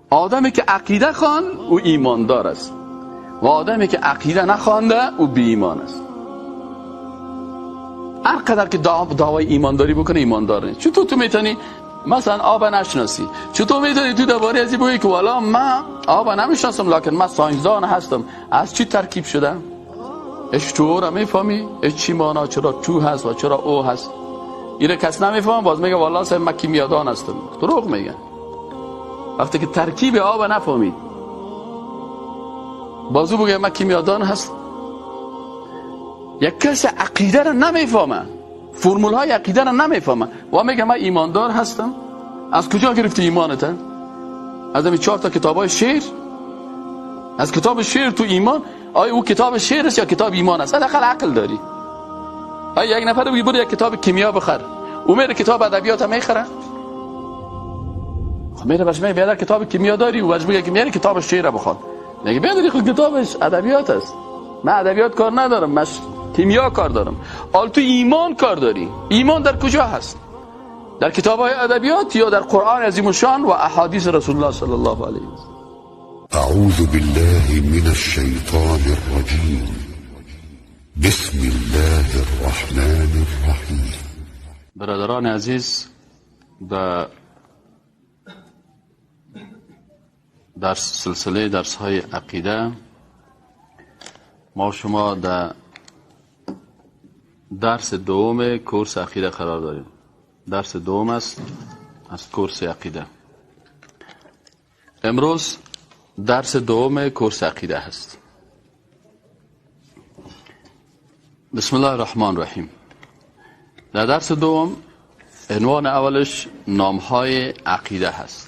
آدمی که عقیده خوان او ایماندار است و آدمی که عقیده نخوانده او بی ایمان است. هر قدر که دعوای ایمانداری بکنه ایماندار نیست. چطور تو میتونی مثلا آب نشناسی؟ چطور میتونی تو درباره از این بگی که والا من آب نمیشناسم لکن من ساینسدان هستم؟ از چی ترکیب شدم؟ اش تو را میفهمی؟ اش چی معنا چرا تو هست و چرا او هست؟ اینو کس نمیفهمه، باز میگه والا صاحب من کیمیادان هستم. دروغ میگه. وقتی که ترکیب آب نفهمید بازو بگه من کیمیادان هست. یک کس عقیده را نمیفهمه، فرمول های عقیده را نمیفهمه و میگه من ایماندار هستم. از کجا گرفتی ایمانت؟ از همین 4 تا کتاب های شعر؟ از کتاب شعر تو ایمان؟ آیا او کتاب شعر است یا کتاب ایمان است؟ حداقل عقل داری. آیا یک نفر بگی برو یک کتاب کیمیا بخر، او میره کتاب ادبیات هم میخره؟ خب میره باش میگه بیادر کتاب کیمیا داری، او باش میگه که میره کتاب شعر بخوان. میگه بیادر خود کتابش ادبیات است، من ادبیات کار ندارم، من کیمیا کار دارم. حال تو ایمان کار داری. ایمان در کجا هست؟ در کتاب های ادبیات یا در قرآن عظیم الشان و احادیث رسول الله صلی الله علیه و سلم؟ اعوذ بالله من الشیطان الرجیم، بسم الله الرحمن الرحیم. برادران عزیز، در سلسله درس های عقیده ما شما در درس دوم کورس عقیده قرار داریم. درس دوم است از کورس عقیده. امروز درس دوم کورس عقیده هست. بسم الله الرحمن الرحیم. در درس دوم عنوان اولش نامهای عقیده هست.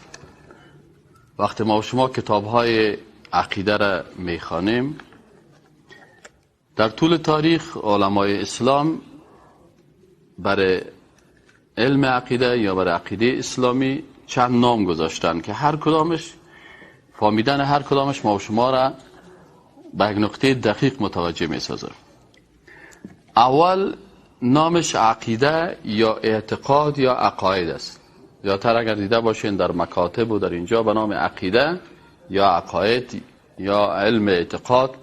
وقتی ما شما کتابهای عقیده را میخوانیم، در طول تاریخ علمای اسلام برای علم عقیده یا برای عقیده اسلامی چند نام گذاشتن که هر کدامش فهمیدن هر کدامش ما و شما را به یک نقطه دقیق متوجه می سازه. اول نامش عقیده یا اعتقاد یا عقاید است. یا تر اگر دیده باشین در مکاتب و در اینجا به نام عقیده یا عقاید یا علم اعتقاد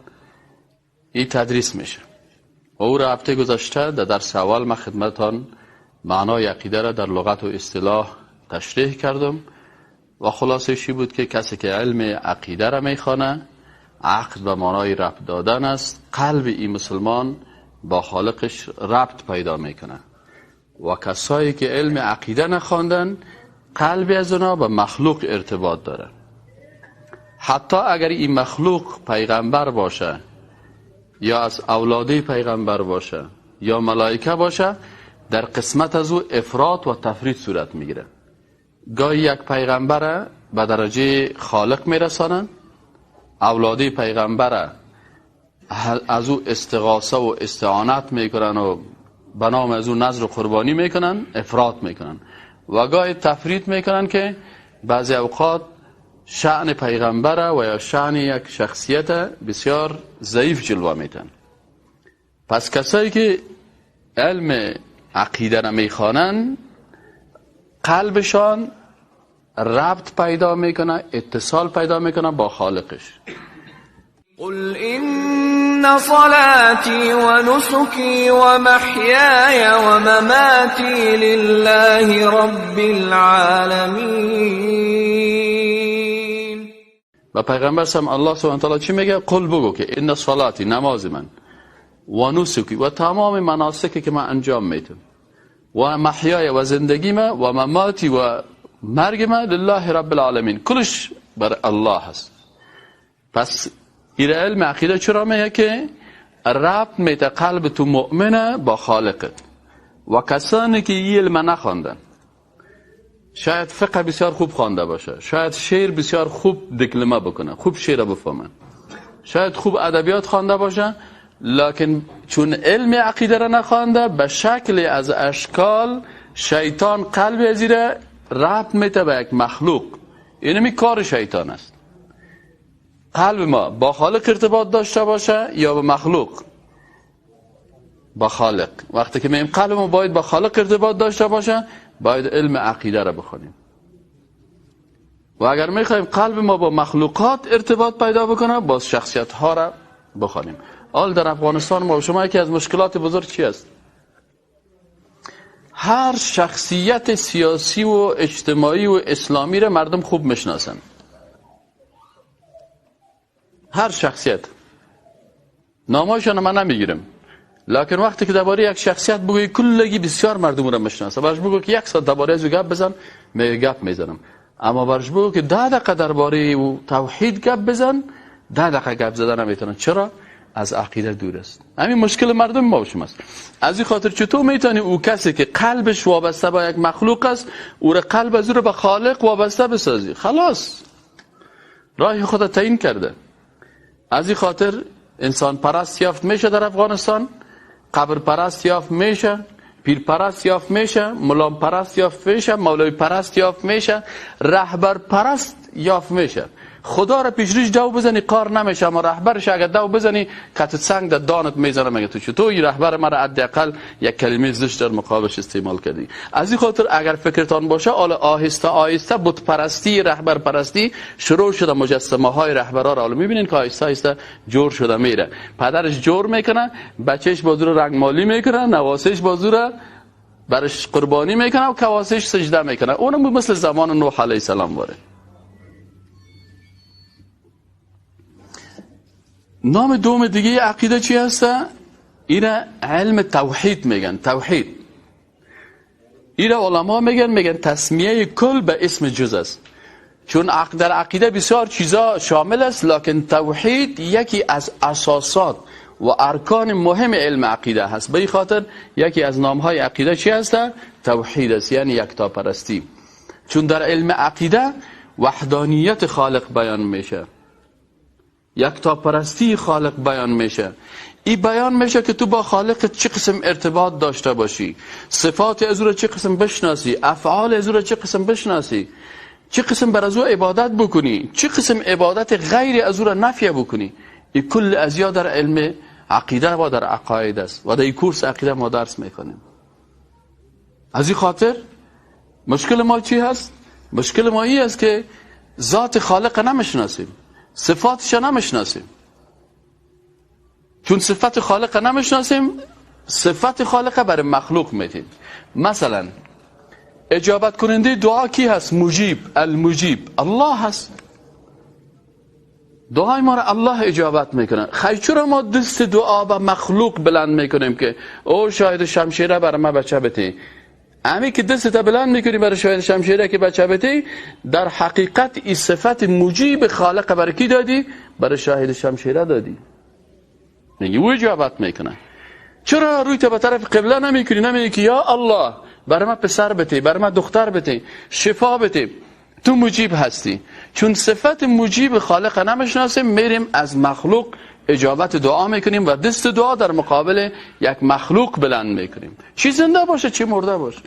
این تدریس میشه. و او را هفته گذشته در درس اول من خدمتان معنای عقیده را در لغت و اصطلاح تشریح کردم و خلاصش بود که کسی که علم عقیده را میخوانه، عقد به معنای ربط دادن است، قلب این مسلمان با خالقش ربط پیدا میکنه. و کسایی که علم عقیده نخواندن، قلب از اونا به مخلوق ارتباط داره. حتی اگر این مخلوق پیغمبر باشه یا از اولادی پیغمبر باشه یا ملائکه باشه، در قسمت از او افراط و تفرید صورت میگیره. گاهی یک پیغمبر به درجه خالق میرسانن، اولادی پیغمبر از او استغاثه و استعانت میکنن و به نام از او نذر و قربانی میکنن، افراط میکنن. و گاهی تفرید میکنن که بعضی اوقات شأن پیغمبر و یا شأن یک شخصیت بسیار ضعیف جلوه میتن. پس کسایی که علم عقیده را میخوانن، قلبشان ربط پیدا میکنه، اتصال پیدا میکنه با خالقش. قل إن صلاتي ونسكي ومحياي ومماتي لله رب العالمين. و پیغمبر سم الله سبحانه وتعالی چی میگه؟ قل بگو که ان صلاتی، نماز من، و نسکی و تمام مناسکی که من انجام میدم، و محیای و زندگی من، و مماتی و مرگ من، لله رب العالمین، کلش بر الله هست. پس این علم عقیده چرا میگه که ربط میده قلب تو مؤمنه با خالقت. و کسانی که این علم نخواندن، شاید فقه بسیار خوب خوانده باشه، شاید شعر بسیار خوب دکلمه بکنه، خوب شعر بفهمه، شاید خوب ادبیات خوانده باشه، لکن چون علم عقیده را نخوانده، به شکل از اشکال شیطان قلب از را ربط میده به یک مخلوق. اینمی کار شیطان است. قلب ما با خالق ارتباط داشته باشه یا به مخلوق؟ با خالق. وقتی که میگیم قلب ما باید با خالق ارتباط داشته باشه، باید علم عقیده را بخونیم. و اگر میخوایم قلب ما با مخلوقات ارتباط پیدا بکنه، باز شخصیت ها را بخوانیم. حال در افغانستان ما شما یکی از مشکلات بزرگ چی است؟ هر شخصیت سیاسی و اجتماعی و اسلامی را مردم خوب میشناسن. هر شخصیت، ناماشون من نمیگیرم، لکن وقتی که درباره یک شخصیت بگویی کلگی بسیار مردم را میشناسه. برش بگو که یک ساعت درباره از او گپ بزن، می گپ میزنم. اما برش بگو که 10 دقیقه درباره او توحید گپ بزن، 10 دقیقه گپ زدن نمیتونن. چرا؟ از عقیده دور است. همین مشکل مردم ما شماست. از این خاطر چطور میتونی او کسی که قلبش وابسته به یک مخلوق است، او را قلب از او را به خالق وابسته بسازی؟ خلاص راه خود تعیین کرده. از این خاطر انسان پرست یافت میشه در افغانستان، قبر پرست یافت میشه، پیر پرست یافت میشه، ملام پرست یافت میشه، مولوی پرست یافت میشه، رهبر پرست یافت میشه. خدا را پیش ریش دو بزنی کار نمیشه، اما رهبرش اگر دو بزنی کت سنگ در دانت میزنه، میگه تو چطور این رهبر مرا حداقل یک کلمه زشت در مقابلش استعمال کردی. از این خاطر اگر فکرتان باشه، حالا آهسته آهسته بت پرستی، رهبر پرستی شروع شده. مجسمه های رهبرا را حالا میبینین که آهسته آهسته جور شده میره. پدرش جور میکنه، بچهش بازور رنگ مالی میکنه، نواسش بازور برش قربانی میکنه و کواسش سجده میکنه. اونم مثل زمان نوح علیه السلام واره. نام دوم دیگه عقیده چی هسته؟ ایره علم توحید میگن. توحید ایره علما میگن تسمیه کل به اسم جز است، چون در عقیده بسیار چیزا شامل است، لکن توحید یکی از اساسات و ارکان مهم علم عقیده هست. به این خاطر یکی از نامهای عقیده چی هسته؟ توحید است، یعنی یکتاپرستی. چون در علم عقیده وحدانیت خالق بیان میشه، یکتاپرستی خالق بیان میشه. این بیان میشه که تو با خالق چه قسم ارتباط داشته باشی، صفات از او را چه قسم بشناسی، افعال از او را چه قسم بشناسی، چه قسم بر از او عبادت بکنی، چه قسم عبادت غیر از او را نفی بکنی. این کل ازیا در علم عقیده و در عقاید است و در این کورس عقیده ما درس میکنیم. از این خاطر مشکل ما چی هست؟ مشکل ما این است که ذات خالق نمیشناسیم، صفاتش نمیشناسیم. چون صفت خالق نمیشناسیم، صفت خالق برای مخلوق میدیم. مثلا اجابت کننده دعا کی هست؟ مجیب، المجیب الله هست. دعای ما را الله اجابت میکنه. خیلی چرا ما دست دعا به مخلوق بلند میکنیم که او شاهد شمشیره برای ما بچه بده؟ امی که دست بلند میکنی برای شاهد شمشیره که بچه بده، در حقیقت این صفت مجیب خالق برای کی دادی؟ برای شاهد شمشیره دادی. میگی او اجابت میکنه. چرا روی تا به طرف قبله نمیکنی؟ نمیگی که یا الله برای من پسر بده، برای من دختر بده، شفا بده، تو مجیب هستی. چون صفت مجیب خالق نمیشناسیم، میریم از مخلوق اجابت دعا میکنیم و دست دعا در مقابل یک مخلوق بلند میکنیم، چی زنده باشه چی مرده باشه.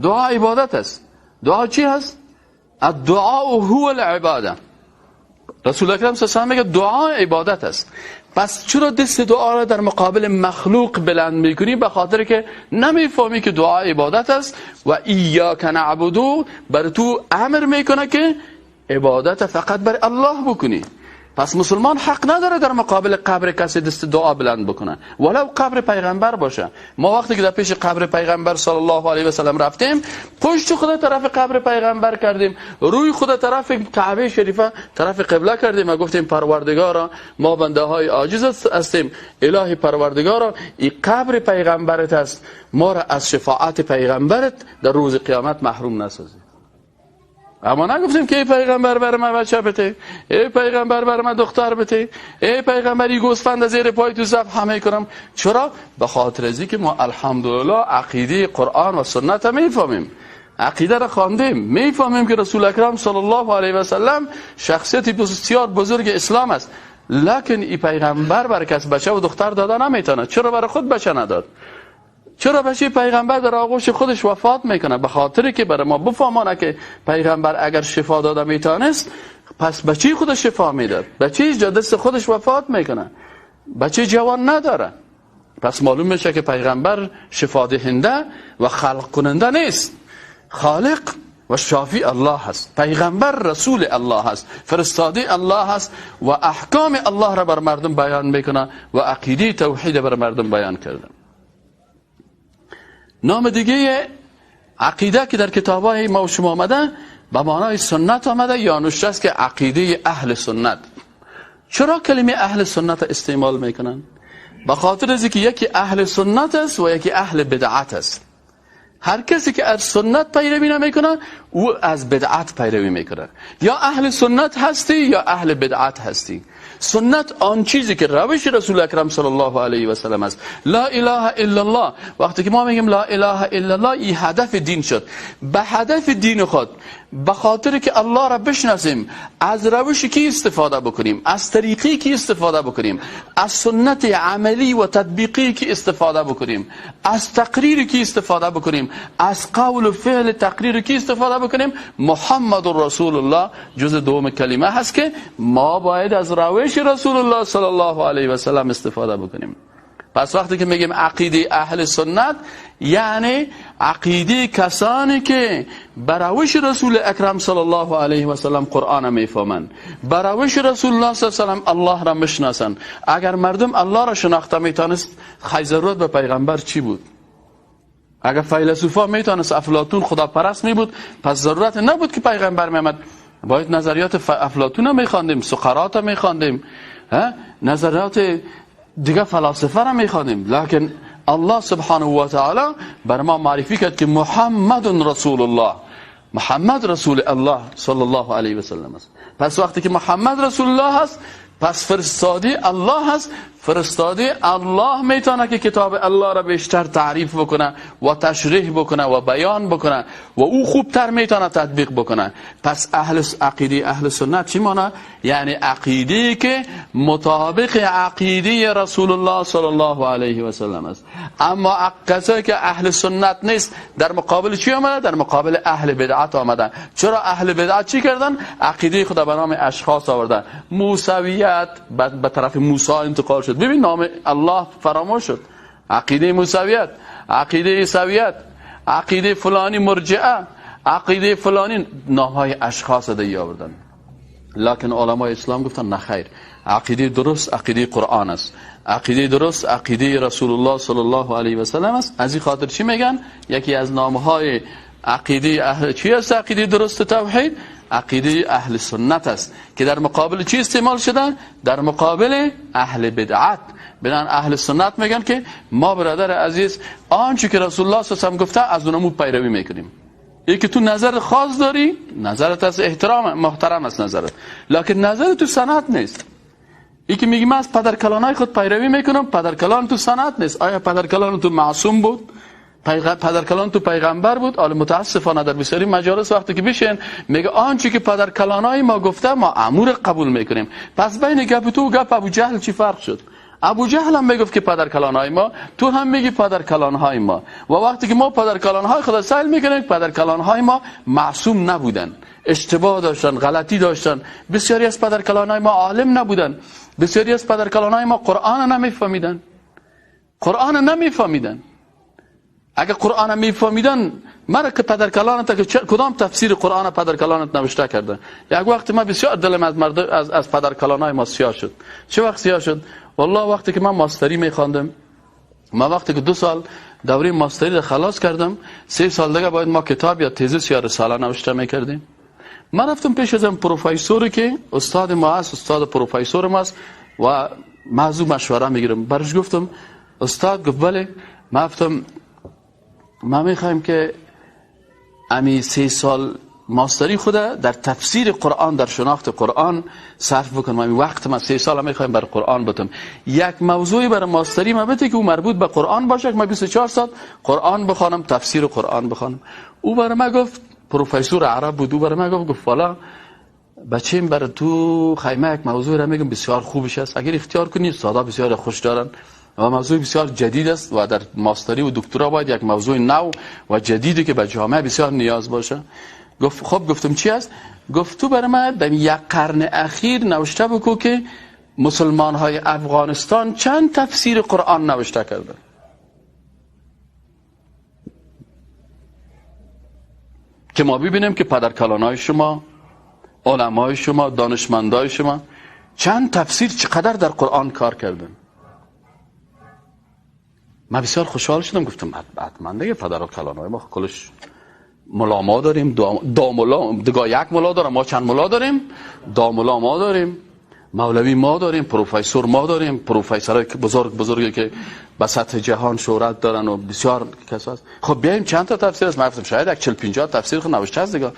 دعا عبادت است. دعا چی هست؟ الدعاء هو العباده. رسول اکرم صلی الله علیه و آله میگه دعا عبادت است. پس چرا دست دعا را در مقابل مخلوق بلند میکنی؟ به خاطر که نمیفهمی که دعا عبادت است و ایاک نعبدو بر تو امر میکنه که عبادت فقط بر الله بکنی. پس مسلمان حق نداره در مقابل قبر کسی دست دعا بلند بکنه، ولو قبر پیغمبر باشه. ما وقتی که در پیش قبر پیغمبر صلی الله علیه و سلم رفتیم، پشت خود طرف قبر پیغمبر کردیم، روی خود طرف کعبه شریفه طرف قبله کردیم و گفتیم پروردگارا ما بنده های عاجز هستیم، الهی پروردگارا این قبر پیغمبرت است، ما را از شفاعت پیغمبرت در روز قیامت محروم نسازی. اما نگفتیم که ای پیغمبر بر من بچه بده، ای پیغمبر بر من دختر بده، ای پیغمبر ای گوسفند زیر پای تو ذبح همه کنم. چرا؟ به خاطر از که ما الحمدلله عقیده قرآن و سنت میفهمیم، عقیده را خواندیم، میفهمیم که رسول اکرم صلی الله علیه و سلم شخصیت بسیار بزرگ اسلام است، لکن ای پیغمبر بر کس بچه و دختر داده نمیتونه. چرا برای خود بچه نداد؟ چرا بچه پیغمبر در آغوش خودش وفات میکنه؟ به خاطر که برای ما بفهمانه که پیغمبر اگر شفا داده میتونست، پس بچه خودش شفا میداد. بچه دست خودش وفات میکنه، بچه جوان نداره. پس معلوم میشه که پیغمبر شفا دهنده و خلق کننده نیست، خالق و شافی الله هست. پیغمبر رسول الله هست، فرستاده الله هست و احکام الله را بر مردم بیان میکنه و عقیده توحید بر مردم بیان کرده. نام دیگه عقیده که در کتاب‌های ما و شما آمده به معنای سنت آمده یا نوشته است که عقیده اهل سنت. چرا کلمه اهل سنت استعمال میکنن؟ به خاطر از اینکه یکی اهل سنت است و یکی اهل بدعت است. هر کسی که از سنت پیروی نمیکنه او از بدعت پیروی میکنه. یا اهل سنت هستی یا اهل بدعت هستی. سنت آن چیزی که روش رسول اکرم صلی الله علیه و سلم است. لا اله الا الله. وقتی که ما میگیم لا اله الا الله، این هدف دین شد. به هدف دین خود، به خاطر که الله را بشناسیم، از روش کی استفاده بکنیم، از طریقی کی استفاده بکنیم، از سنت عملی و تطبیقی کی استفاده بکنیم، از تقریر کی استفاده بکنیم، از قول و فعل تقریر کی استفاده بکنیم، محمد رسول الله جز دوم کلمه هست که ما باید از روش رسول الله صلی الله علیه و سلم استفاده بکنیم. پس وقتی که میگیم عقیده اهل سنت، یعنی عقیده کسانی که بر روش رسول اکرم صلی الله علیه و سلم قرآن میفهمند، بر روش رسول الله صلی الله علیه و سلم الله را میشناسند. اگر مردم الله را شناخته میتونست، خی ضرورت به پیغمبر چی بود؟ اگر فیلسوفا میتونست، افلاطون خداپرست می بود، پس ضرورت نبود که پیغمبر میامد. باید نظریات افلاطون را میخواندیم، سقراط را میخواندیم، نظریات دیگه فلاسفه را میخوانیم. لکن الله سبحانه و تعالی بر ما معرفی کرد که محمد رسول الله، محمد رسول الله صلی الله علیه و سلم است. پس وقتی که محمد رسول الله است، پس فرستاده الله هست. فرستاده الله میتونه که کتاب الله را بیشتر تعریف بکنه و تشریح بکنه و بیان بکنه و او خوبتر میتونه تطبیق بکنه. پس اهل عقیده اهل سنت چی معنی؟ یعنی عقیده که مطابق عقیده رسول الله صلی الله علیه و سلم است. اما کسایی که اهل سنت نیست، در مقابل چی آمده؟ در مقابل اهل بدعت آمدن. چرا اهل بدعت چی کردن؟ عقیده خود به نام اشخاص آوردن. موسویت به طرف موسی انتقال شد. ببین نام الله فراموش شد. عقیده موسویت، عقیده عیسویت، عقیده فلانی مرجئه، عقیده فلانی، نامهای اشخاص دیگه آوردن. لکن علمای اسلام گفتن نه خیر، عقیده درست عقیده قرآن است، عقیده درست عقیده رسول الله صلی الله علیه و سلم است. از این خاطر چی میگن؟ یکی از نامهای عقیده اهل چی است؟ عقیده درست توحید، عقیده اهل سنت است که در مقابل چی استعمال شدن؟ در مقابل اهل بدعت. بنان اهل سنت میگن که ما برادر عزیز آنچه که رسول الله صلی الله علیه و سلم گفته از اونمو پیروی میکنیم. یکی تو نظر خاص داری، نظرت از احترام محترم است نظرت، لکن نظر تو سند نیست. یکی میگه من از پدرکلانای خود پیروی میکنم، پدرکلان تو سند نیست. آیا پدرکلان تو معصوم بود؟ پدرکلان تو پیغمبر بود؟ آله متاسفانه در بسیاری مجالس وقتی که بشین میگه آنچه که پدرکلانای ما گفته ما امور قبول میکنیم. پس بین گپ تو و گپ ابو جهل چی فرق شد؟ ابو جهل هم میگفت که پدرکلانای ما، تو هم میگی پدرکلانهای ما. و وقتی که ما پدرکلانهای خود سیل میکنیم، پدرکلانهای ما معصوم نبودن، اشتباه داشتن، غلطی داشتن. بسیاری از پدرکلانهای ما عالم نبودن، بسیاری از پدرکلانهای ما قرآن نمیفهمیدن، قرآن نمیفهمیدن. اگه قرآن میفهمیدن، مرا که پدرکلانت که کدام تفسیر قرآن پدرکلانت نوشته کرده؟ یک وقت ما بسیار دلم از مرد از پدرکلانای ما سیاه شد. چه وقت سیاه شد؟ والله وقتی که من ماستری میخواندم، ما وقتی که 2 سال دوره ماستری را خلاص کردم، 3 سال دیگه باید ما کتاب یا تزیس یا رساله نوشته میکردیم. من رفتم پیش از پروفسوری که استاد ما است، استاد پروفسور ما است و موضوع مشوره میگیرم. برش گفتم استاد، گفت بله. من گفتم ما میخوایم که امی 3 سال ماستری خود در تفسیر قرآن، در شناخت قرآن صرف بکنم. امی وقت ما 3 سال میخوایم بر قرآن بتم. یک موضوعی برای ماستری ما بده که او مربوط به قرآن باشه که ما 24 ساعت قرآن بخوانم، تفسیر قرآن بخوانم. او برای ما گفت، پروفسور عرب بود، او برای ما گفت، گفت والا بچیم برای تو خیمه یک موضوع را میگم بسیار خوبش است، اگر اختیار کنی استادا بسیار خوش دارن و موضوع بسیار جدید است و در ماستری و دکترا باید یک موضوع نو و جدیدی که به جامعه بسیار نیاز باشه. گفت خب، گفتم چی است؟ گفت تو برای من در یک قرن اخیر نوشته بکو که مسلمان های افغانستان چند تفسیر قرآن نوشته کردن. که ما ببینیم که پدرکلانای شما، علمای شما، دانشمندای شما چند تفسیر چقدر در قرآن کار کردن. من بسیار خوشحال شدم، گفتم حتما دیگه پدرکلانای ما کلش ملا ما داریم، دو ملا، دیگه یک ملا دارم، ما چند ملا داریم؟ دو ملا ما داریم، مولوی ما داریم، پروفسور ما داریم، پروفسورای بزرگ بزرگی که به سطح جهان شهرت دارن و بسیار کسا هست. خب بیایم چند تا تفسیر است. من گفتم شاید یک 40 50 تفسیر خود نوشته است دیگه.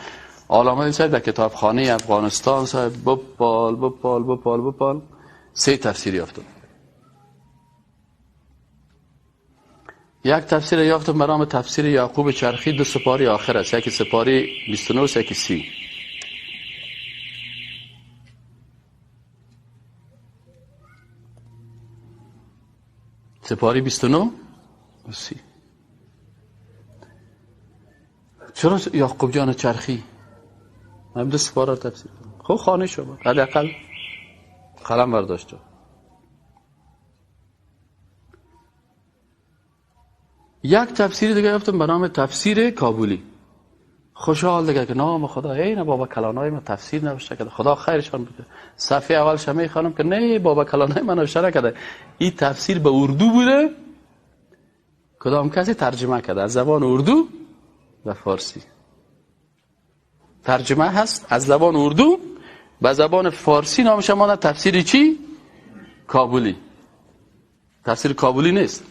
علامه صاحب در کتابخانه افغانستان صاحب بپال بپال بپال بپال 3 تفسیر یافتم. یک تفسیر یافتم به نام تفسیر یعقوب چرخی، 2 سپاری آخر است، یکی سپاری 29 یکی 30. سپاری 29 30. چرا یعقوب جان چرخی؟ من 2 سپاره تفسیر کنم. خب خانه شما حداقل قلم برداشته. یک تفسیر دیگه یافتم به نام تفسیر کابلی. خوشحال دیگه که نام خدا، ای بابا کلانای ما تفسیر نوشته کرده، خدا خیرشان بده. صفحه اولش میخوانم که نه بابا کلانای ما نوشته نکرده، این تفسیر به اردو بوده، کدام کسی ترجمه کرده از زبان اردو به فارسی. ترجمه هست از زبان اردو به زبان فارسی، نامش مانده تفسیر چی؟ کابلی. تفسیر کابلی نیست.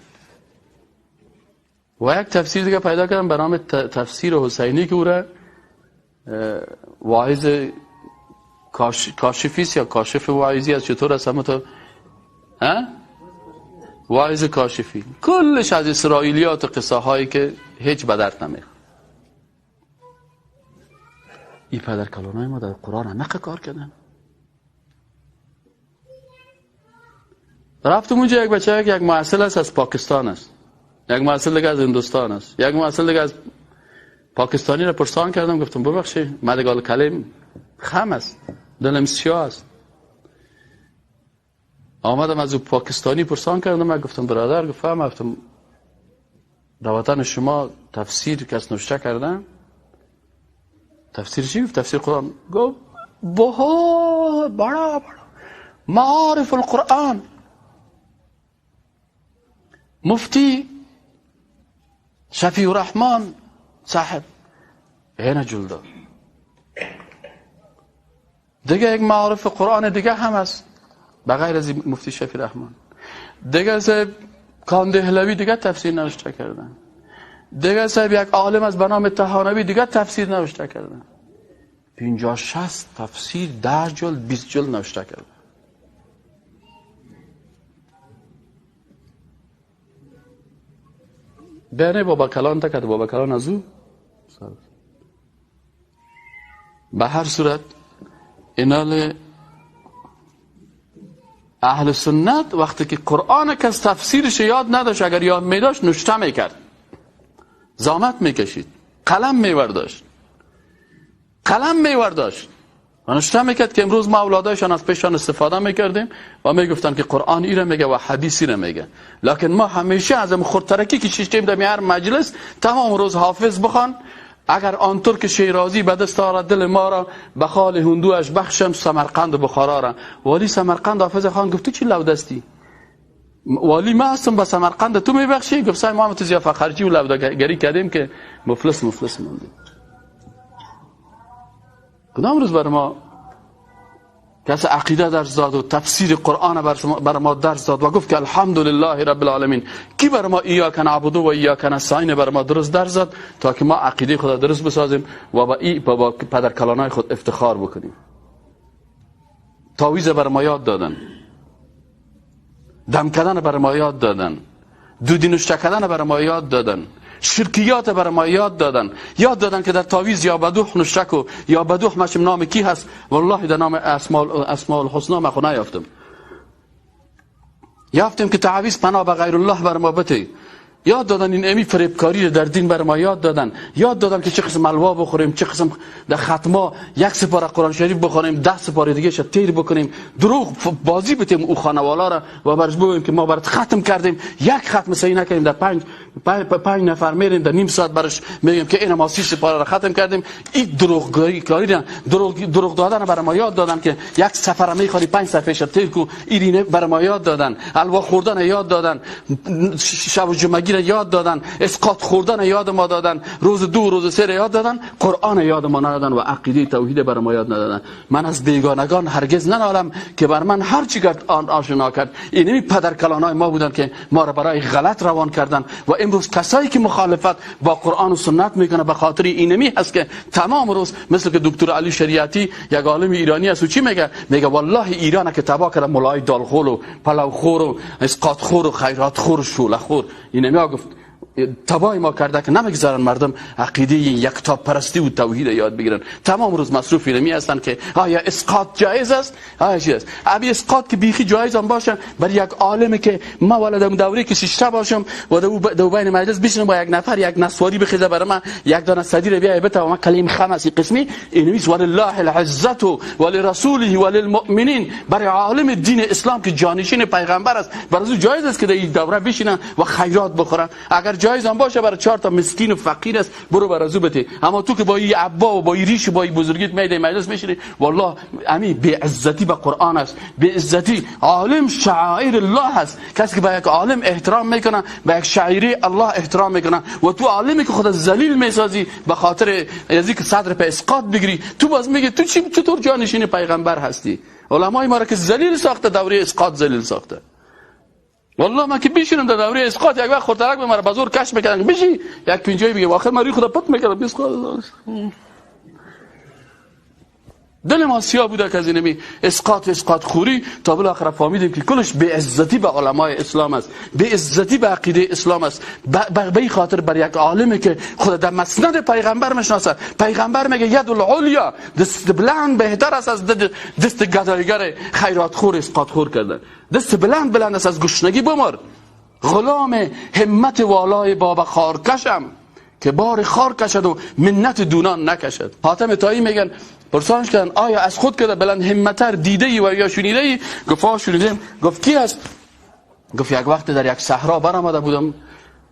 و یک تفسیر دیگه پیدا کردم به نام تفسیر حسینی که او را واعظ کاشفیست یا کاشف واعظی از چطور است همه تا واعظ کاشفی، کلش از اسرائیلیات و قصه هایی که هیچ به درد نمیخوره. این پدر کلانای ما در قرآن همه کار کردن. رفتم اونجا یک بچه، یک محصل است از پاکستان است، یک محصل دیگه از هندوستان است، یک محصل دیگه از پاکستانی را پرسان کردم، گفتم ببخشید من دیگه کلم خم است، دلم سیاه است. آمدم از او پاکستانی پرسان کردم، من گفتم برادر، گفتم گفتم در وطن شما تفسیر کس نوشته کردن؟ تفسیر چی؟ گفت تفسیر قرآن. گفت بہت بڑا بڑا معارف القرآن، مفتی شفیع الرحمن صاحب اینا جلده. دیگه یک معارف قرآن دیگه هم هست بغیر از مفتی شفیع الرحمن. دیگه صاحب کاندهلوی دیگه تفسیر نوشته کردن. دیگه صاحب یک عالم از به نام طحانوی دیگه تفسیر نوشته کردن. 50-60 تفسیر 10 جلد 20 جلد نوشته کردن. بینه بابا کلان تا کد بابا کلان از او. به هر صورت اینال اهل سنت وقتی که قرآن کس تفسیرش یاد نداشت، اگر یاد می داشت نوشته میکرد، زحمت میکشید، قلم میورداشت، قلم میورداشت و نوشته میکرد که امروز ما اولادایشان از پیشان استفاده میکردیم و میگفتن که قرآن ایره میگه و حدیث ایره میگه. لکن ما همیشه از خودترکی که شیشتیم در هر مجلس تمام روز حافظ بخوان، اگر آنطور که شیرازی به دست آرد دل ما را، به خال هندوش بخشم سمرقند و بخارا را. والی سمرقند حافظ خان گفت تو چی لودستی؟ والی ما هستم به سمرقند تو میبخشی؟ گفت سای ما هم تو زیافه خرجی و لودگری کردیم که مفلس مفلس موندیم. کدام روز بر ما کس عقیده درس داد و تفسیر قرآن بر ما درس داد و گفت که الحمدلله رب العالمین؟ کی بر ما ایاک نعبد و ایاک نستعین بر ما درست درس داد تا که ما عقیده خود درست بسازیم و با پدرکلانای خود افتخار بکنیم؟ تعویذ بر ما یاد دادن، دم کردن بر ما یاد دادن، دودی نوشته کردن بر ما یاد دادن، شرکیات بر ما یاد دادن، یاد دادن که در تعویذ یا بدوح نشک یا بدوح مشم نام کی هست؟ والله در نام اسماء الحسنا ما خو نیافتم. یافتم که تعویذ پناه به غیر الله بر ما بته. یاد دادن این امی فریبکاری در دین بر ما یاد دادن. یاد دادن که چه قسم الوا بخوریم، چه قسم در ختما یک سپاره قرآن شریف بخوریم، 10 سپاره دیگه شب تیر بکنیم، دروغ بازی بتیم او خانوالا را و برش بگوییم که ما برات ختم کردیم، یک ختم صحیح نکردیم، در 5 نفر میریم در نیم ساعت برش میگیم که این ما 30 سپاره را ختم کردیم. این دروغگویی کاری دروغ دادن برای ما یاد دادن که یک سفر میخوری 5 صفحه شب تیر کو، اینه برای ما یاد دادن، حلوا خوردن یاد دادن، شب و جمعگی را یاد دادن، اسقاط خوردن یاد ما دادن، روز 2 روز 3 یاد دادن، قرآن یاد ما ندادن و عقیده توحید برای ما یاد ندادن. من از بیگانگان هرگز ننالم که بر من هر چی کرد آن آشنا کرد. اینمی پدر کلانای ما بودن که ما را برای غلط روان کردن و امروز کسایی که مخالفت با قرآن و سنت میکنه به خاطر اینمی هست که تمام روز، مثل که دکتر علی شریعتی یک عالم ایرانی است و چی میگه؟ میگه والله ایران که تباه کرده ملای دالخور و پلوخور و اسقاط خور و خیرات خور و شوله خور. اینمی گفت تباه ما کرده که نمیگذارن مردم عقیده یکتا پرستی و توحید یاد بگیرن. تمام روز مصروف علمی هستن که آیا اسقاط جایز است؟ آیا چی است؟ ابی اسقاط که بیخی جایز هم باشه برای یک عالمی که ما ولدم دوره که شش باشم و دو بین مجلس بشینم با یک نفر یک نسواری بخیزه برای من یک دانه صدیر بیای بته و من کلیم خم است قسمی اینویس ولله العزت ولرسوله وللمؤمنین. برای عالم دین اسلام که جانشین پیغمبر است برای او جایز است که در این دوره بشینن و خیرات بخورن. اگر جایز هم باشه برای 4 تا مسکین و فقیر است برو بر ازو بده، اما تو که با این عبا و با این ریش و با این بزرگیت میای مجلس میشینی، والله امی بی عزتی به قرآن است، بی عزتی عالم شعائر الله است. کسی که به یک عالم احترام میکنه به یک شاعری الله احترام میکنه و تو عالمی که خود ذلیل میسازی به خاطر از اینکه صدر په اسقاط بگیری، تو باز میگی تو چی چطور جانشین پیغمبر هستی؟ علمای ما را که ذلیل ساخته دوره اسقاط ذلیل ساخته. والله من که بیشینم در دوره اسقاط یک وقت خورترک به مرا بزرگ کش میکردن بشی یک پنجایی بگه آخر من روی خدا پت میکردم اسقاط. دل ما سیاه بوده که از اینمی اسقاط اسقاط خوری تا بالاخره فهمیدیم که کلش بی عزتی به علمای اسلام است، بی عزتی به عقیده اسلام است. به خاطر بر یک عالمی که خود در مسند پیغمبر میشناسه، پیغمبر میگه ید العلیا، دست بلند بهتر است از دست گدایگر خیرات خور اسقاط خور کردن. دست بلند بلند است از گشنگی بمر. غلام همت والای بابا خارکشم که بار خار کشد و منت دونان نکشد. حاتم طایی میگن پرسانش کردن آیا از خود کرده بلند همتر دیده ای و یا شنیده ای؟ گفت آ شنیدم. گفت کی است؟ گفت یک وقت در یک صحرا برآمده بودم،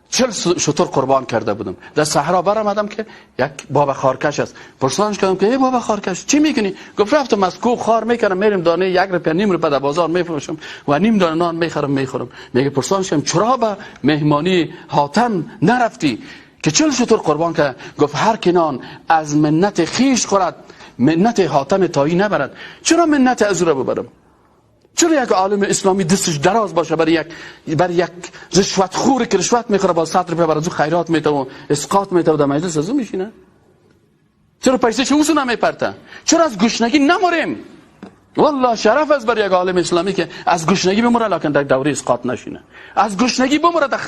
40 شتر قربان کرده بودم، در صحرا برآمدم که یک بابا خارکش است. پرسانش کردم که ای بابا خارکش چی میکنی؟ گفت رفتم از کوه خار میکنم، میرم دانه 1 روپیه نیم روپیه در بازار میفروشم و نیم دانه نان میخرم میخورم. میگه پرسانش کردم چرا به مهمانی حاتم نرفتی که 40 شتر قربان کرد؟ گفت هر که نان از منت خیش خورد منت حاتم طایی نبرد. چرا منت از او را ببرم؟ چرا یک عالم اسلامی دستش دراز باشه برای یک رشوت خور که رشوت میخوره با 100 روپیه برای او خیرات میته و اسقاط میته و در مجلس از او میشینه؟ چرا پیسه اوسو نمیپرته؟ چرا از گشنگی نمریم؟ والله شرف است بر یک عالم اسلامی که از گشنگی بمره لکن در دوره اسقاط نشینه، از گشنگی بمره در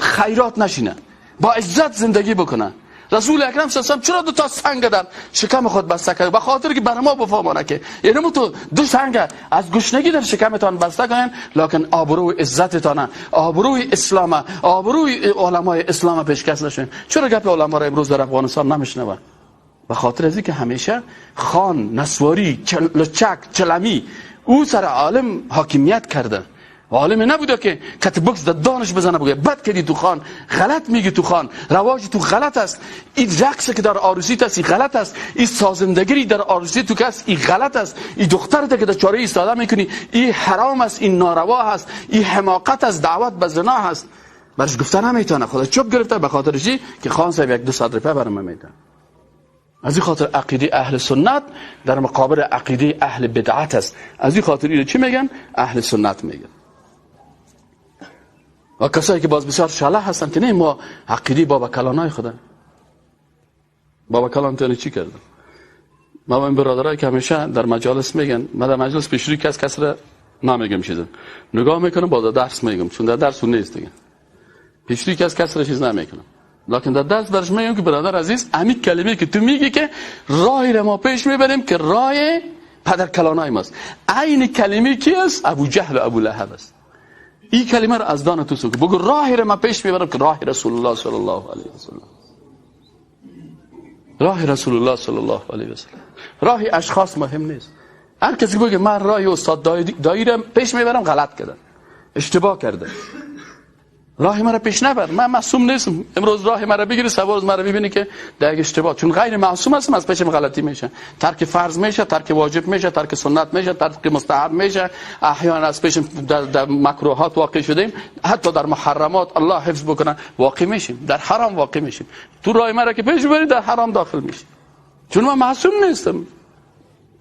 خیرات نشینه، با عزت زندگی بکنه. رسول اکرم صلی الله علیه و چرا 2 تا سنگ در شکم خود بسته کرد؟ به خاطر که بر ما بفهمانه که یعنی تو 2 سنگ از گشنگی در شکمتان بسته کنین لکن آبروی عزتتان، آبروی اسلام، آبروی علمای اسلام پیشکش نشین. چرا گپ علما را امروز در افغانستان نمیشنون؟ به خاطر از اینکه همیشه خان، نسواری، لچک، چلمی او سر عالم حاکمیت کرده. عالم نبوده که کت بکس در دانش بزنه بگه بد کردی تو خان، غلط میگی تو خان، رواج تو غلط است، این رقص که در عروسی است این غلط است، این سازندگی در عروسی تو که است این غلط است، این دخترت که در چاره ایستاده میکنی این حرام است، این ناروا است، این حماقت است، دعوت به زنا است. برش گفته نمیتونه، خدا چوب گرفته به خاطر چی که خان صاحب 1-2 روپیه برام میده. از این خاطر عقیده اهل سنت در مقابل عقیده اهل بدعت است. از این خاطر اینو چی میگن؟ اهل سنت میگن. و کسایی که باز بسیار شله هستن که نه ما عقیده بابا کلانای خدا، بابا کلان تانه چی کردن؟ ما با این برادرایی که همیشه در مجالس میگن، من در مجلس پیشروی کس را نمیگم چیزا، نگاه میکنم باز درس میگم، چون در درس اون نیست دیگه، پیشروی کس را چیز نمیکنم، لکن در درس برش میگم که برادر عزیز همین کلمه که تو میگی که راهی را ما پیش میبریم که راه پدر کلانای ماست، عین کلمه کی است؟ ابو جهل و ابو لهب است. این کلمه را از دان تو سوک بگو راهی را من پیش میبرم که راه رسول الله صلی الله علیه و سلم، راه رسول الله صلی الله علیه و سلم، راه اشخاص مهم نیست. هر کسی بگه من راه استاد دایی را پیش میبرم غلط کردن، اشتباه کرده. راه مرا پیش نبر، من معصوم نیستم. امروز راه مرا بگیری، صبا روز مرا ببینی که در یک اشتباه، چون غیر معصوم هستم، از پیشم غلطی میشه، ترک فرض میشه، ترک واجب میشه، ترک سنت میشه، ترک مستحب میشه، احیانا از پیشم در مکروهات واقع شدیم، حتی در محرمات الله حفظ بکنه واقع میشیم، در حرام واقع میشیم. تو راه مرا که پیش ببری در حرام داخل میشی، چون من معصوم نیستم،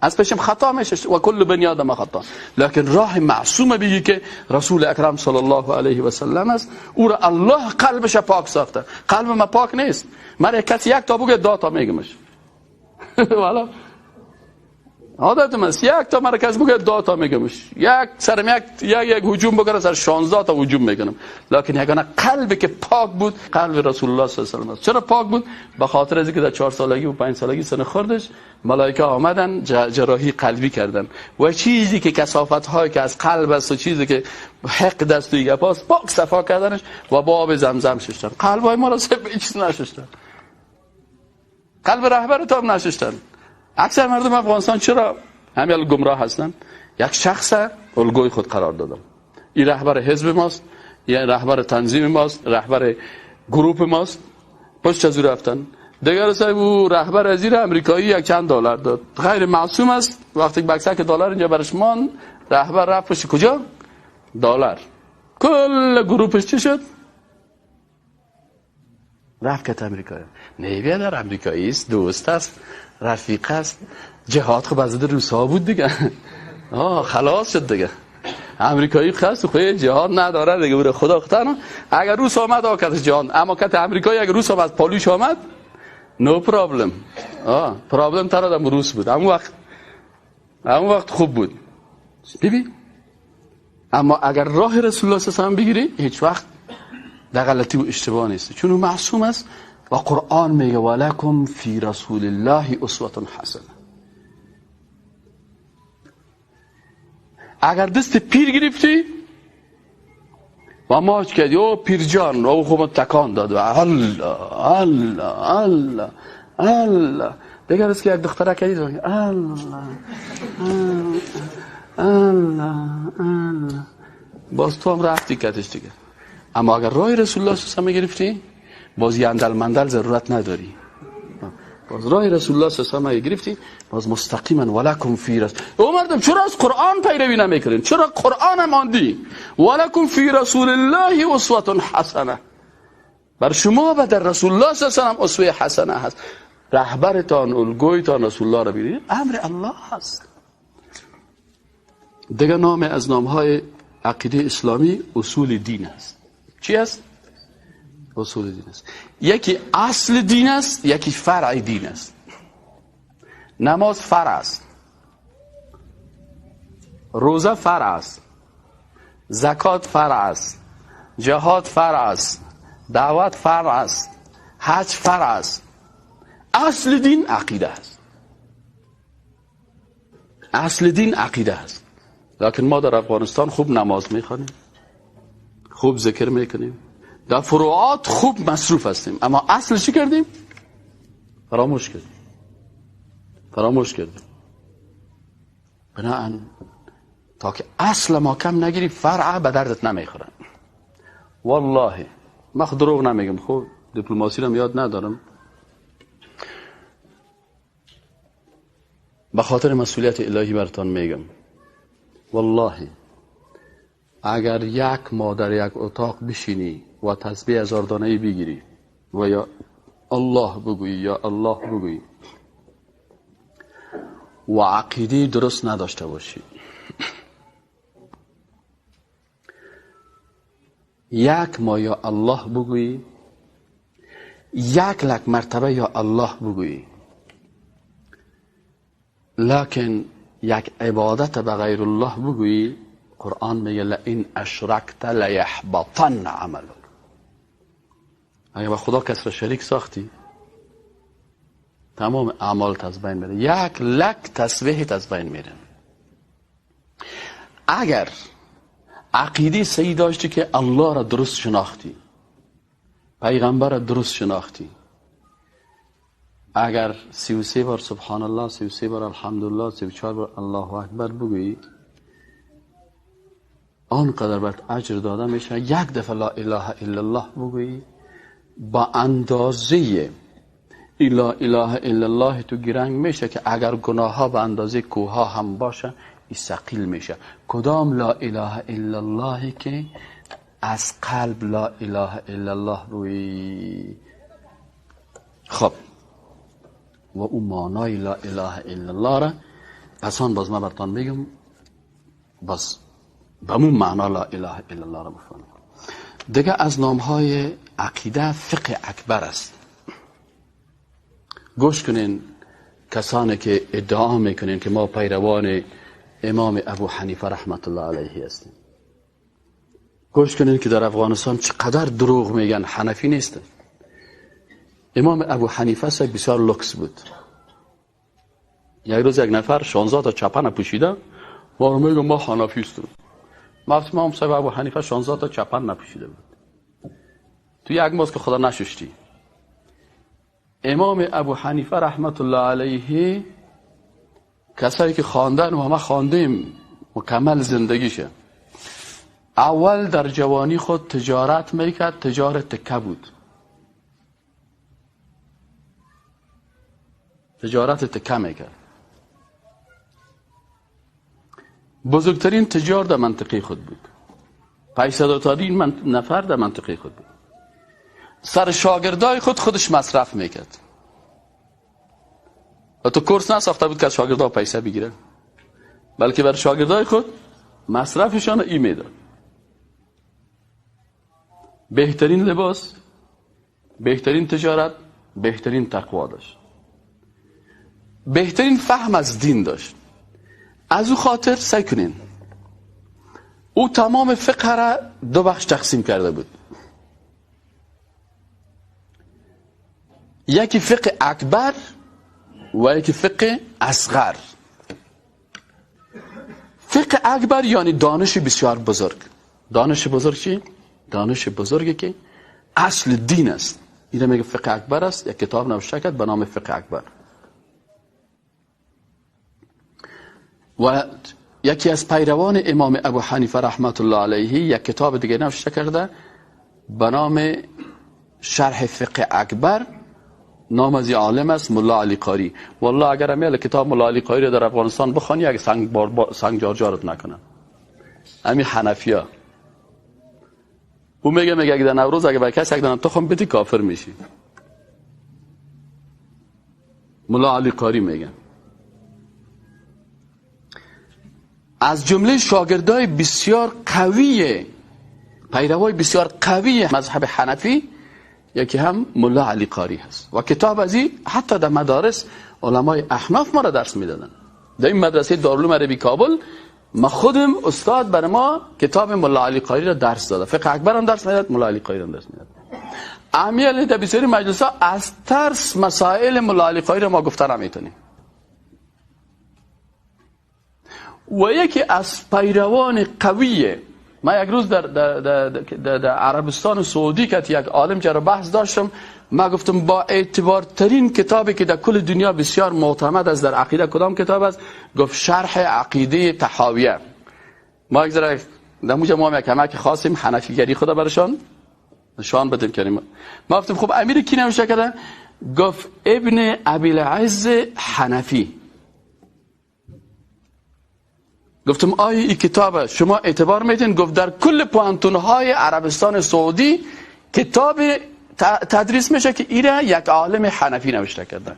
از پیشم خطا میشه، و کل بنی آدم خطا. لکن راه معصوم بگی که رسول اکرم صلی الله علیه و سلم است، او را الله قلبش پاک ساخته. قلب ما پاک نیست، من کسی یک تا بگه 2 تا میگمش. والا عادت من است، یک تا مرکز بگه 2 تا میگمش، یک سرم یک یک هجوم بکنه سر 16 تا هجوم میکنم. لکن یگانه قلبی که پاک بود قلب رسول الله صلی الله علیه و سلم است. چرا پاک بود؟ به خاطر از اینکه در 4 سالگی و 5 سالگی سن خوردش ملائکه آمدن جراحی قلبی کردن و چیزی که کثافت هایی که از قلب است و چیزی که حق دست و گپاس پاک صفا کردنش و با آب زمزم شستن. قلب های ما را هیچ نشستن، قلب رهبر تام نشستن. اکثر مردم افغانستان چرا همین گمراه هستن؟ یک شخص الگوی خود قرار دادن. این رهبر حزب ماست، یا رهبر تنظیم ماست، رهبر گروپ ماست، پشت از او رفتن. دیگر صاحب او رهبر از این امریکایی یک چند دلار داد، غیر معصوم است. وقتی بکسک دلار اینجا برش مان، رهبر رفت پشت کجا؟ دلار. کل گروپش چی شد؟ رفت کت امریکایی. نه بیادر، امریکایی است، دوست است، رفیق است، جهاد خب از روس‌ها بود دیگه. خلاص شد دیگه. امریکایی خاص خو جهاد نداره دیگه، بره خدا خدا. اگر روس آمد آکت جهاد، اما کت امریکایی اگر روس آمد پالوش آمد no problem. Problem تر آدم روس بود اون وقت، اون وقت خوب بود. ببین، اما اگر راه رسول الله صلی الله علیه و بگیری هیچ وقت در غلطی و اشتباه نیست، چون او معصوم است و قرآن میگه ولکم فی رسول الله اسوه حسنه. اگر دست پیر گرفتی و ماچ کردی، او پیر جان، او خوب تکان داد و الله الله الله الله، دیگر است که یک دختره کردی الله الله الله، باز تو هم رفتی کتش دیگه. اما اگر راه رسول الله صلی الله علیه و گرفتی، باز یندل مندل ضرورت نداری. باز راه رسول الله صلی الله علیه و گرفتی، باز مستقیما ولکم فی رسول. او مردم چرا از قرآن پیروی نمیکنین؟ چرا قرآن هم ماندی؟ ولکم فی رسول الله اسوه حسنه. بر شما و در رسول الله صلی الله علیه و اسوه حسنه هست. رهبرتان، الگویتان رسول الله را بگیرید، امر الله هست. دیگه نام از نامهای عقیده اسلامی اصول دین است. چی است؟ اصول دین است. یکی اصل دین است، یکی فرع دین است. نماز فرع است، روزه فرع است، زکات فرع است، جهاد فرع است، دعوت فرع است، حج فرع است. اصل دین عقیده است. اصل دین عقیده است. لکن ما در افغانستان خوب نماز میخوانیم، خوب ذکر میکنیم، در فروعات خوب مصروف هستیم، اما اصل چی کردیم؟ فراموش کردیم. فراموش کردیم. بناهن تا که اصل ما کم نگیری فرع به دردت نمیخوره. والله من خود دروغ نمیگم، خب دیپلماسی رو یاد ندارم، به خاطر مسئولیت الهی براتان میگم، والله اگر یک ماه در یک اتاق بشینی و تسبیح 1000 دانه‌ای بگیری و یا الله بگویی یا الله بگویی و عقیده درست نداشته باشی، یک ماه یا الله بگویی، 1 لک مرتبه یا الله بگویی، لکن یک عبادت به غیر الله بگویی، قرآن میگه لئن اشرکت لیحبطن عملک. اگه با خدا کس را شریک ساختی تمام اعمال از بین میره، 1 لک تسبیح از بین میره. اگر عقیده صحیح داشتی که الله را درست شناختی، پیغمبر را درست شناختی، اگر 33 بار سبحان الله، 33 بار الحمدلله، 34 بار الله اکبر بگویی، آنقدر برات اجر داده میشه. یک دفعه لا اله الا الله بگویی با اندازه لا اله الا الله تو گرنگ میشه که اگر گناه ها به اندازه کوه ها هم باشه ای ثقیل میشه. کدام لا اله الا الله که از قلب لا اله الا الله روی؟ خب و اون معنای لا اله الا الله را پسان باز من براتان میگم، باز به اون معنا لا اله الا الله را بفهمیم. دیگه از نامهای عقیده فقه اکبر است. گوش کنین کسانی که ادعا میکنین که ما پیروان امام ابو حنیفه رحمت الله علیه هستیم، گوش کنین که در افغانستان چقدر دروغ میگن. حنفی نیستن. امام ابو حنیفه سگ بسیار لکس بود. یک روز یک نفر 16 تا چپن پوشیده و میگه ما حنفی هستیم. ما امام صاحب ابو حنیفه 16 تا چپن نپوشیده بود. تو یک ماست که خدا نششتی. امام ابو حنیفه رحمت الله علیه کسایی که خواندن و ما خواندیم مکمل زندگیشه، اول در جوانی خود تجارت میکرد، تجارت تکه بود، تجارت تکه میکرد. بزرگترین تجار در منطقه خود بود، پیسه‌دارترین نفر در منطقه خود بود. سر شاگردای خود خودش مصرف میکرد و تو کورس نساخته بود که از شاگردها پیسه بگیره، بلکه بر شاگردای خود مصرفشان ای میداد. بهترین لباس، بهترین تجارت، بهترین تقوا داشت، بهترین فهم از دین داشت. از او خاطر سعی کنین، او تمام فقه را دو بخش تقسیم کرده بود. یکی فقه اکبر و یکی فقه اصغر. فقه اکبر یعنی دانش بسیار بزرگ. دانش بزرگ چی؟ دانش بزرگی که اصل دین است. اینو میگه فقه اکبر است. یک کتاب نوشته کرد به نام فقه اکبر. و یکی از پیروان امام ابو حنیفه رحمت الله علیه یک کتاب دیگه نوشته کرده به نام شرح فقه اکبر. نام از عالم است ملا علی قاری. والله اگر امیل کتاب ملا علی قاری رو در افغانستان بخوانی اگه سنگ جارجارت نکنن. همین حنفیا او میگه اگه در نوروز اگه به کسی یک دانه تخم بدی کافر میشی. ملا علی قاری میگه. از جمله شاگردای بسیار قوی، پیروای بسیار قوی مذهب حنفی یکی هم ملا علی قاری هست. و کتاب از این حتی در مدارس علمای احناف ما را درس میدادن. در این مدرسه دارالعلوم عربی کابل ما خودم استاد بر ما کتاب ملا علی قاری را درس داده. فقه اکبر هم درس میداد، ملا علی قاری هم درس میداد. امیال در بسیاری مجلس ها از ترس مسائل ملا علی قاری را ما گفته نمیتونیم. و یکی از پیروان قویه، ما یک روز در عربستان سعودی که یک عالم جرا بحث داشتم، ما گفتم با اعتبارترین کتابی که در کل دنیا بسیار معتمد است در عقیده کدام کتاب است؟ گفت شرح عقیده طحاویه. ما یک ذره در موجه ما هم یک کمک خواستیم حنفیگری خدا برشان نشان بدیم کنیم. ما گفتم خب امیر کی نوشته کرده؟ گفت ابن ابی العز حنفی. گفتم آیا این کتاب شما اعتبار میدین؟ گفت در کل پوهنتون‌های عربستان سعودی کتاب تدریس میشه که ایره یک عالم حنفی نوشته کرده.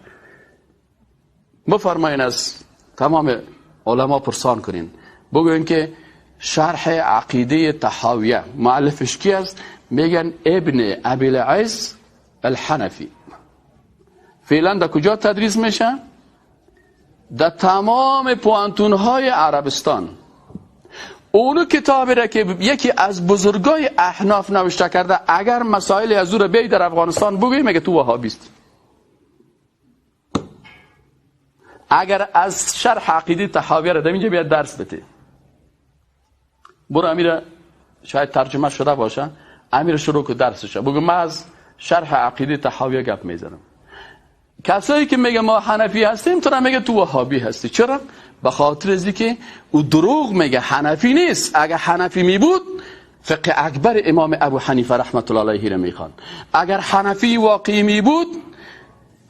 بفرمایین از تمام علما پرسان کنین، بگوین که شرح عقیده طحاویه مؤلفش کی است؟ میگن ابن ابی العز الحنفی. فعلا در کجا تدریس میشه؟ در تمام پوهنتون‌های عربستان. اونو کتابی را که یکی از بزرگای احناف نوشته کرده، اگر مسائل از او را بیای در افغانستان بگویی میگه تو وهابی است. اگر از شرح عقیده طحاویه را در اینجا بیاد درس بده، برو امیر شاید ترجمه شده باشه، امیر شروع که درسشه بگو من از شرح عقیده طحاویه گپ میزنم. کسایی که میگه ما حنفی هستیم تو را میگه تو وهابی هستی. چرا؟ به خاطر از که او دروغ میگه، حنفی نیست. اگر حنفی می بود فقه اکبر امام ابو حنیفه رحمت الله علیه را میخواند. اگر حنفی واقعی می بود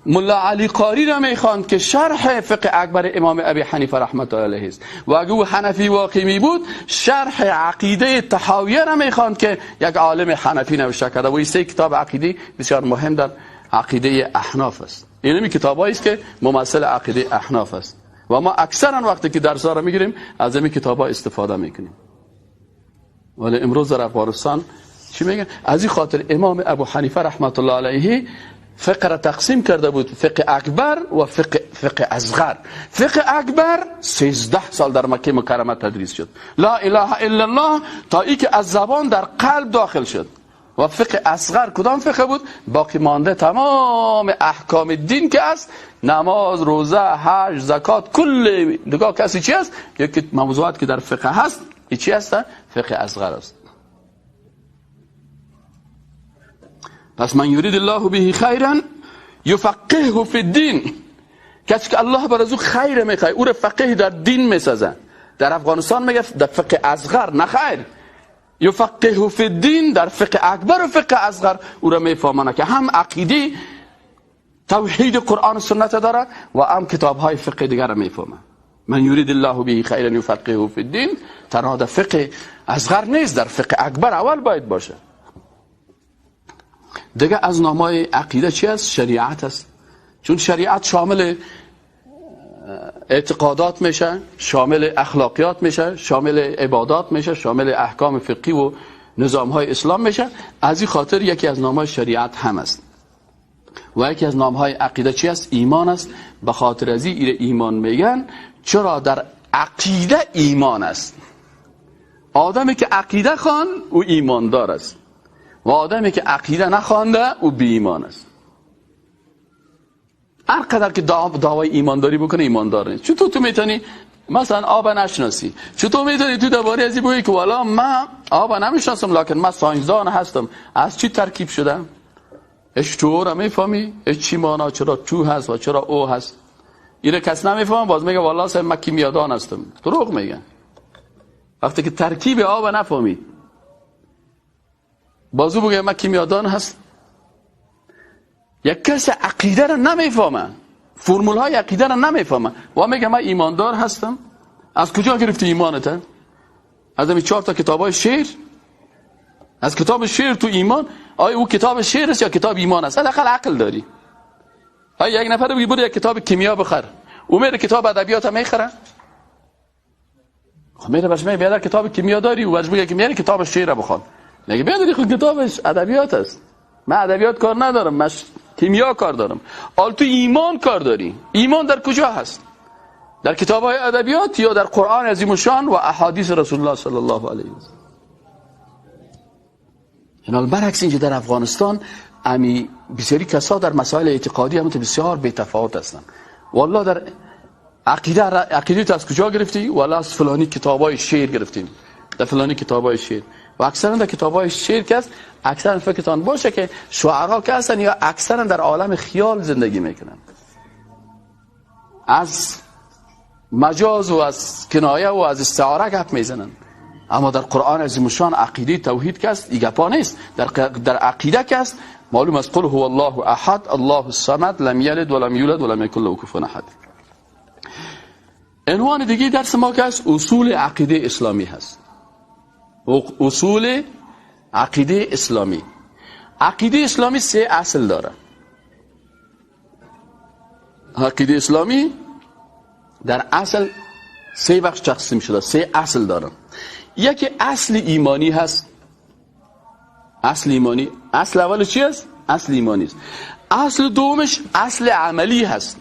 ملا علی قاری را میخواند که شرح فقه اکبر امام ابی حنیفه رحمت الله علیه است. و اگر او حنفی واقعی می بود شرح عقیده طحاویه را میخواند که یک عالم حنفی نوشته کرده. و این سه کتاب عقیده بسیار مهم در عقیده احناف است. این همی کتابایی است که ممثل عقیده احناف است و ما اکثرا وقتی که درس ها را میگیریم از این کتابا استفاده میکنیم. ولی امروز در افغانستان چی میگن؟ از این خاطر امام ابو حنیفه رحمت الله علیه فقه را تقسیم کرده بود، فقه اکبر و فقه اصغر. فقه اکبر 13 سال در مکه مکرمه تدریس شد، لا اله الا الله، تا ای که از زبان در قلب داخل شد. و فقه اصغر کدام فقه بود؟ باقی مانده تمام احکام دین که است، نماز، روزه، حج، زکات، کل نگاه کسی چی است؟ یک موضوعات که در فقه هست، چی هست؟ فقه اصغر است. پس من یرید الله به خیرا یفقهه فی الدین، کسی که الله بر از او خیر میخواد او را فقیه در دین میسازه. در افغانستان میگه در فقه اصغر نه خیر، یفقهه فی الدین، در فقه اکبر و فقه اصغر او را میفهمانه که هم عقیده توحید قرآن و سنت داره و هم کتاب های فقه دیگر را میفهمه. من یرید الله به خیرا یفقهه فی الدین تنها در فقه اصغر نیست، در فقه اکبر اول باید باشه. دیگه از نامای عقیده چی است؟ شریعت است. چون شریعت شامل اعتقادات میشه، شامل اخلاقیات میشه، شامل عبادات میشه، شامل احکام فقهی و نظام های اسلام میشه. از این خاطر یکی از نامهای شریعت هم است. و یکی از نامهای عقیده چی است؟ ایمان است. به خاطر از این ایمان میگن. چرا در عقیده ایمان است؟ آدمی که عقیده خوان او ایماندار است و آدمی که عقیده نخوانده او بی ایمان است. هر قدر که دعوای ایمانداری بکنه ایماندار نیست. چطور تو میتونی مثلا آب نشناسی؟ چطور میتونی تو درباره از این بگی که والا من آب نمیشناسم لکن من ساینسدان هستم؟ از چی ترکیب شدم؟ اش تو را میفهمی؟ اش چی معنا؟ چرا تو هست و چرا او هست؟ اینو کس نمیفهمه، باز میگه والا صاحب من کیمیادان هستم. دروغ میگه. وقتی که ترکیب آب نفهمید بازو بگه من کیمیادان هست. یک کس عقیده را نمیفهمه، فرمول های عقیده را نمیفهمه و میگه من ایماندار هستم. از کجا گرفتی ایمانت؟ از همین 4 تا کتاب های شعر؟ از کتاب شعر تو ایمان؟ آیا او کتاب شعر است یا کتاب ایمان است؟ حداقل عقل داری. آیا یک نفر بگی برو یک کتاب کیمیا بخر، او میره کتاب ادبیات هم میخره؟ خب میره باش میگه بیادر کتاب کیمیا داری، او باش میگه که میره کتاب شعر بخوان. میگه بیادر خود کتابش ادبیات است، من ادبیات کار ندارم، من کیمیا کار دارم. آل تو ایمان کار داری. ایمان در کجا هست؟ در کتاب های ادبیات یا در قرآن عظیم الشان و احادیث رسول الله صلی الله علیه و سلم؟ اینال برعکس اینجا در افغانستان امی بسیاری کسا در مسائل اعتقادی هم بسیار بی تفاوت هستند. والله در عقیده تو از کجا گرفتی؟ والله از فلانی کتابای شعر گرفتیم، در فلانی کتابای شعر. و اکثرا در کتابای شعر که است، اکثرا فکرتان باشه که شعرا که هستن یا اکثرا در عالم خیال زندگی میکنن، از مجاز و از کنایه و از استعاره گپ میزنن. اما در قرآن عظیم الشان عقیده توحید که است، این گپا نیست. در عقیده که است معلوم است، قل هو الله احد الله الصمد لم یلد ولم یولد ولم یکن له کفوا احد. عنوان دیگه درس ما که است اصول عقیده اسلامی هست. اصول عقیده اسلامی. عقیده اسلامی 3 اصل داره. عقیده اسلامی در اصل 3 بخش تقسیم شده، 3 اصل داره. یکی اصل ایمانی هست. اصل ایمانی، اصل اول چی هست؟ اصل ایمانی است. اصل دومش اصل عملی هست.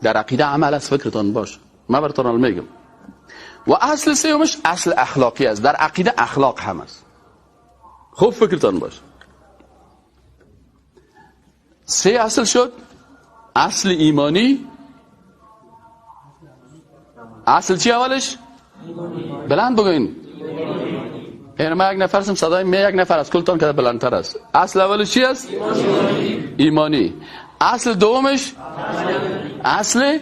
در عقیده عمل است، فکرتان باش، من براتون میگم. و اصل سومش اصل اخلاقی است. در عقیده اخلاق هم است. خوب فکرتان باش. 3 اصل شد: اصل ایمانی، اصل چی اولش؟ بلند بگوین. یعنی من یک نفر هستم، صدای من یک نفر از کلتان که بلندتر است. اصل اولش چی است؟ ایمانی. اصل دومش اصل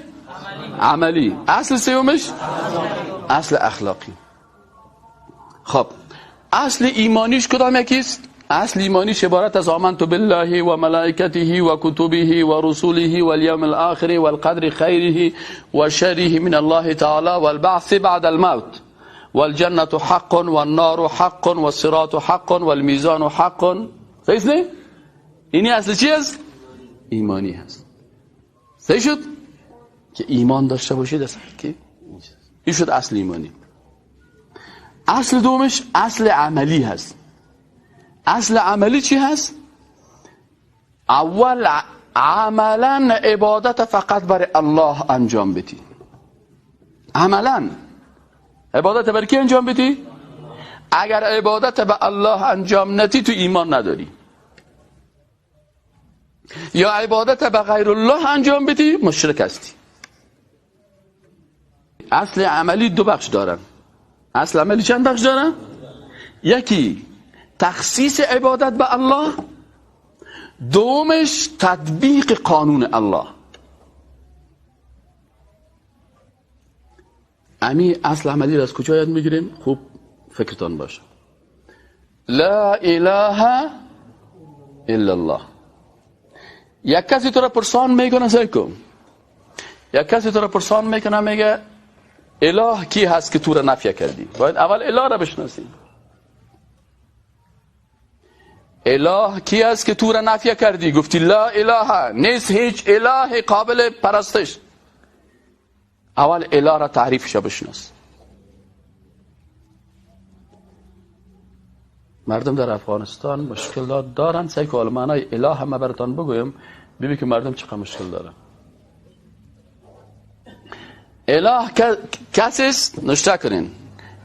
عملی. اصل سومش اصل اخلاقی. خب اصل ایمانیش کدام یکیست؟ اصل ایمانیش عبارت از آمنت بالله و ملائکته و کتبه و رسوله و الیوم الاخر و القدر خیره و شره من الله تعالی و البعث بعد الموت والجنة حق والنار حق والصراط حق والمیزان حق. صحیح نه؟ اینی اصل چی است؟ ایمانی هست. صحیح شد؟ که ایمان داشته باشید اصل که این شد اصل ایمانی. اصل دومش اصل عملی هست. اصل عملی چی هست؟ اول عملا عبادت فقط برای الله انجام بدی. عملا عبادت برای کی انجام بدی؟ اگر عبادت به الله انجام ندی تو ایمان نداری. یا عبادت به غیر الله انجام بدی مشرک هستی. اصل عملی دو بخش دارن. اصل عملی چند بخش دارن؟ یکی تخصیص عبادت به الله، دومش تطبیق قانون الله. امی اصل عملی را از کجا یاد میگیریم؟ خوب فکرتان باشه. لا اله الا الله. یک کسی تو را پرسان میکنه، سیکم یک کسی تو را پرسان میکنه، میگه اله کی هست که تو را نفی کردی؟ باید اول اله را بشناسی. اله کی است که تو را نفی کردی؟ گفتی لا اله، نیست هیچ اله قابل پرستش. اول اله را تعریفش بشناس. مردم در افغانستان مشکلات دارن. سعی که معنای اله هم براتان بگویم، ببین که مردم چقدر مشکل دارن. اله کسی است، نشته کنین،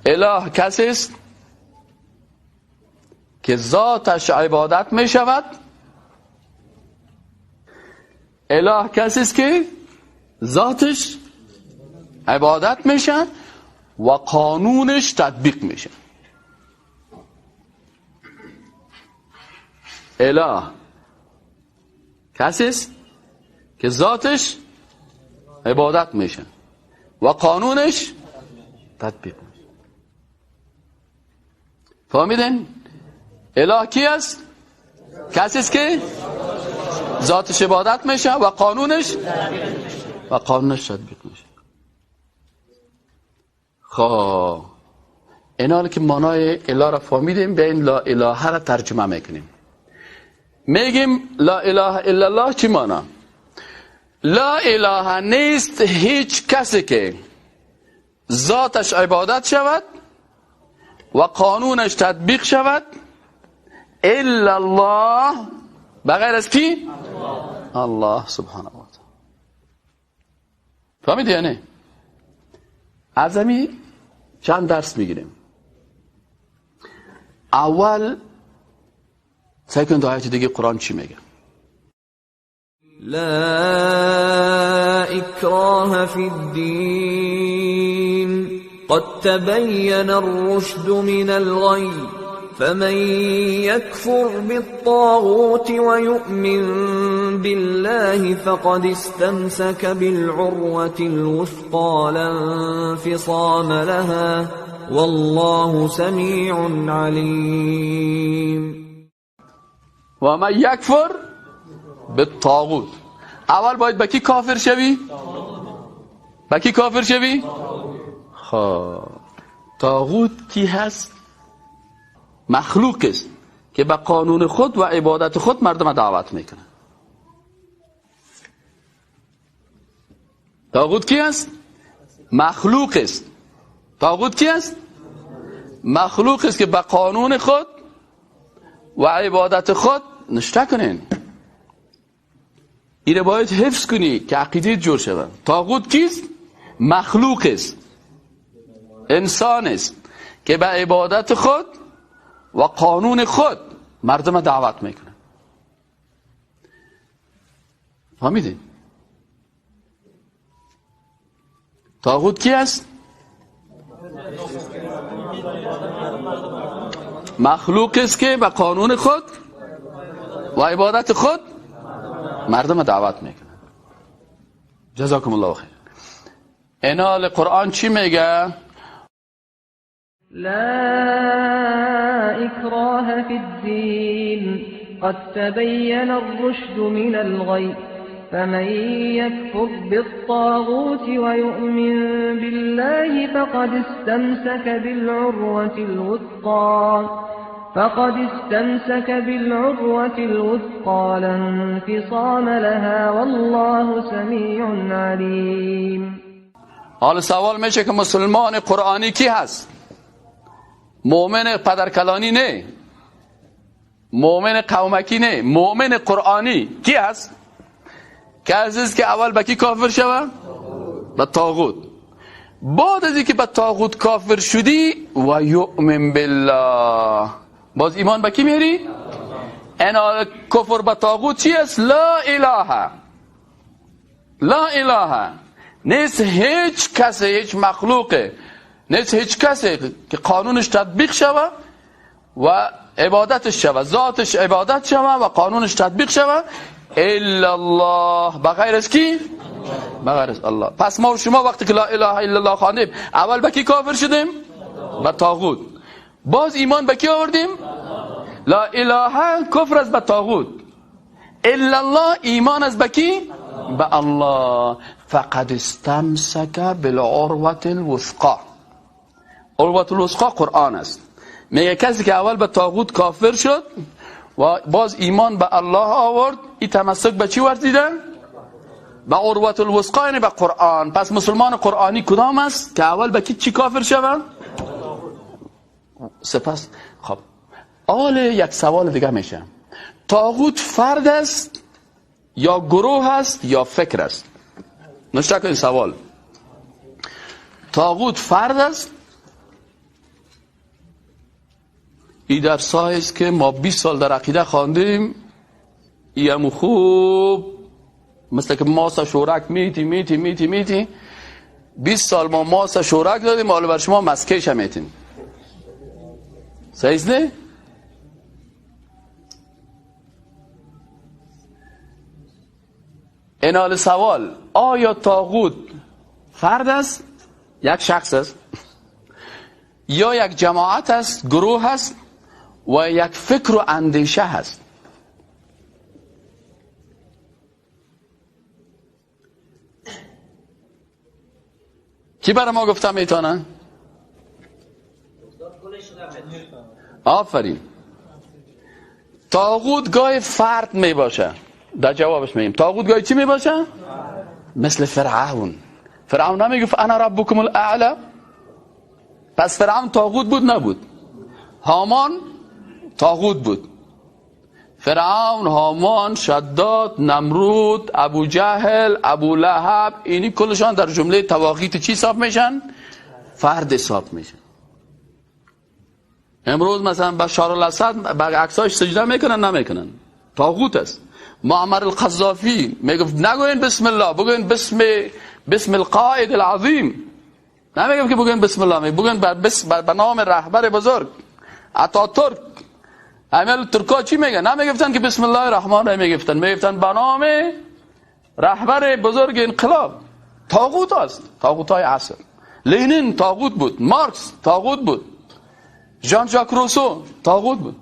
اله کسی است که ذاتش عبادت می شود. اله کسی است که ذاتش عبادت میشه و قانونش تطبیق میشه. اله کسی است که ذاتش عبادت میشه و قانونش تطبیق میشه. فهمیدین؟ اله کی است؟ کسی است که ذاتش عبادت میشه و قانونش تطبیق میشه. خب اینا که معنای اله را فهمیدیم، به این لا اله را ترجمه میکنیم. میگیم لا اله الا الله چی معنا؟ لا اله نیست هیچ کسی که ذاتش عبادت شود و قانونش تطبیق شود الا الله، بغیر از کی؟ الله سبحانه و تعالی. فهمیدی یعنی؟ از همی چند درس میگیریم. اول سعی کن تا آیت دیگه قرآن چی میگه. لا اکراه فی الدین قد تبین الرشد من الغی فمن يكفر بالطاغوت ويؤمن بالله فقد استمسك بالعروة الوثقى لا انفصام لها والله سميع عليم. ومن يكفر بالطاغوت. اول باید با کی کافر شوی؟ با کی کافر شوی؟ خب طاغوت کی هست؟ مخلوق است که به قانون خود و عبادت خود مردم دعوت میکنه. طاغوت کی است؟ مخلوق است. طاغوت کی است؟ مخلوق است که به قانون خود و عبادت خود نشته کنین. این باید حفظ کنی که عقیده جور شود. طاغوت کیست؟ مخلوق است، انسان است که به عبادت خود و قانون خود مردم دعوت میکنه. فهمیدین؟ طاغوت کی است؟ مخلوق است که به قانون خود و عبادت خود مردم دعوت میکنه. جزاکم الله خیر. اینال قرآن چی میگه؟ لا اکراه فی الدین قد تبین الرشد من الغی فمن یکفر بالطاغوت ویؤمن بالله فقد استمسك بالعروة الوثقى لا انفصام لها والله سمیع علیم. حالا سوال میشه که مسلمان قرآنی کی هست؟ مؤمن پدرکلانی نه، مؤمن قومکی نه، مؤمن قرآنی کی هست؟ که عزیز که اول به کی کافر شوه؟ به طاغوت. بعد از اینکه به طاغوت کافر شدی و یؤمن بالله، باز ایمان به کی میری؟ انا کفر به طاغوت چی است؟ لا اله، لا اله، نیست هیچ کسی، هیچ مخلوقه، نیست هیچ کسی که قانونش تطبیق شوه و عبادتش شوه، ذاتش عبادت شوه و قانونش تطبیق شوه الا الله، بغیر از کی؟ بغیر از الله. پس ما و شما وقتی که لا اله الا الله خواندیم، اول به کی کافر شدیم؟ به طاغوت. باز ایمان به کی آوردیم؟ لا اله کفر از به طاغوت، الا الله ایمان از به کی؟ به الله. فقد استمسک بالعروة الوثقا. عروة الوثقا قرآن است. میگه کسی که اول به طاغوت کافر شد و باز ایمان به الله آورد، این تمسک به چی ورزیده؟ به عروة الوثقا، یعنی به قرآن. پس مسلمان قرآنی کدام است که اول به کی چی کافر شود؟ سپس خب آل یک سوال دیگه میشه، طاغوت فرد است یا گروه است یا فکر است؟ نشته کنید سوال. طاغوت فرد است؟ ای در است که ما 20 سال در عقیده خواندیم، ای هم خوب مثل که ماسا شورک میتی میتی میتی میتی، 20 سال ما ماسا شورک دادیم، حالا بر شما مسکیش هم میتیم. صحیح نه؟ اینال سوال، آیا طاغوت فرد است، یک شخص است، یا یک جماعت است، گروه است، و یک فکر و اندیشه هست؟ کی برای ما گفتم میتونن؟ آفرین. طاغوت گاه فرد می باشه. در جوابش میگیم طاغوت گاه چی می باشه؟ مثل فرعون. فرعون نمیگفت انا ربکم الاعلی؟ پس فرعون طاغوت بود نبود؟ هامان طاغوت بود. فرعون، هامان، شداد، نمرود، ابو جهل، ابو لهب، اینی کلشان در جمله طواغیت چی حساب میشن؟ فرد حساب میشن. امروز مثلا بشار الاسد به عکساش سجده میکنن نمیکنن؟ طاغوت است. معمر القذافی میگفت نگوین بسم الله، بگوین بسم القائد العظیم. نمیگم که بگوین بسم الله، بگوین به نام رهبر بزرگ اتاتورک. عمل ترکا چی میگن؟ نمیگفتن که بسم الله الرحمن الرحیم، میگفتن به نام رهبر بزرگ انقلاب. طاغوت است، طاغوت های عصر. لنین طاغوت بود، مارکس طاغوت بود، ژان ژاک روسو طاغوت بود.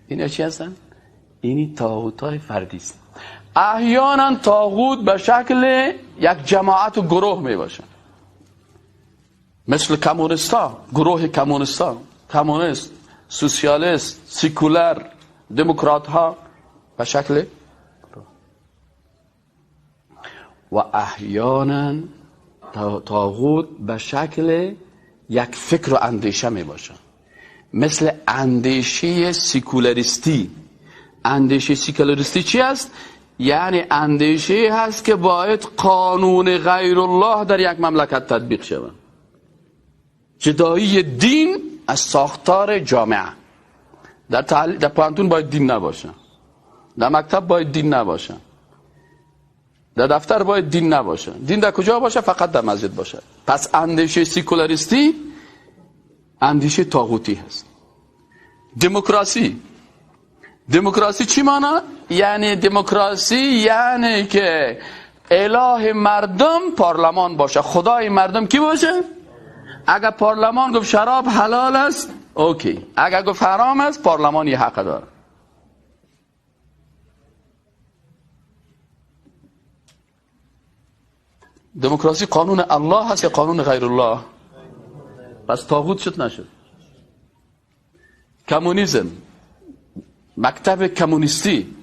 اینا چی هستن؟ اینی طاغوت های فردی است. احیانا طاغوت به شکل یک جماعت و گروه می باشن، مثل کمونیستا، گروه کمونیستا، کمونیست، سوسیالیست، سیکولر، دموکرات ها به شکل. و احیانا طاغوت به شکل یک فکر و اندیشه می باشه، مثل اندیشه سیکولاریستی. اندیشه سیکولاریستی چی است؟ یعنی اندیشه هست که باید قانون غیر الله در یک مملکت تطبیق شود، جدایی دین از ساختار جامعه. در پوهنتون باید دین نباشه، در مکتب باید دین نباشه، در دفتر باید دین نباشه. دین در کجا باشه؟ فقط در مسجد باشه. پس اندیشه سیکولاریستی اندیشه طاغوتی هست. دموکراسی، دموکراسی چی مانا؟ یعنی دموکراسی یعنی که اله مردم پارلمان باشه، خدای مردم کی باشه؟ اگر پارلمان گفت شراب حلال است okay، اگر گفت حرام است پارلمان یه حق داره. دموکراسی قانون الله هست یا قانون غیر الله؟ پس طاغوت شد نشد. کمونیسم، مکتب کمونیستی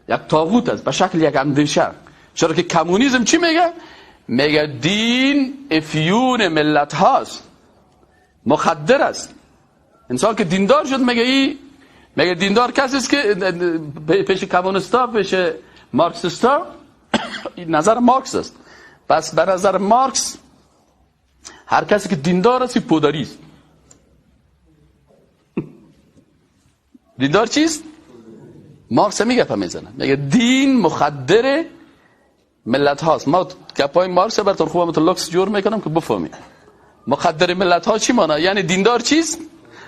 یک طاغوت است به شکل یک اندیشه. چرا که کمونیسم چی میگه؟ میگه دین افیون ملت هاست، مخدر است. انسان که دیندار شد میگه ای، میگه دیندار کسی است که پیش کمونیستا، پیش مارکسیستا نظر مارکس است. پس به نظر مارکس هر کسی که دیندار است پودری است. دیندار چیست؟ مارکس میگه پا میزنه، میگه دین مخدر ملت هاست. ما گپای مارکس براتون خوبم تو لوکس جور میکنم که بفهمی مخدر ملت ها چی مانا. یعنی دیندار چیست؟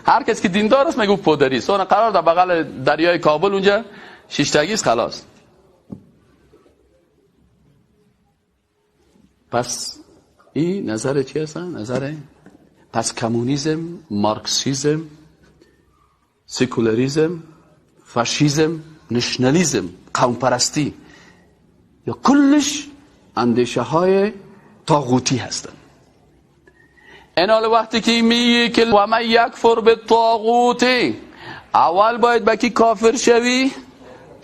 هر کس که دیندار است میگه پودری است. اون قرار در بغل دریای کابل اونجا شیشتگی است، خلاص. پس این نظر چی هست؟ نظر پس کمونیسم، مارکسیسم، سکولاریسم، فاشیسم، نشنالیسم، قوم پرستی، یا کلش اندیشه های طاغوتی هستند. اینال وقتی که میگه که و من یکفر بالطاغوت، اول باید به کی کافر شوی؟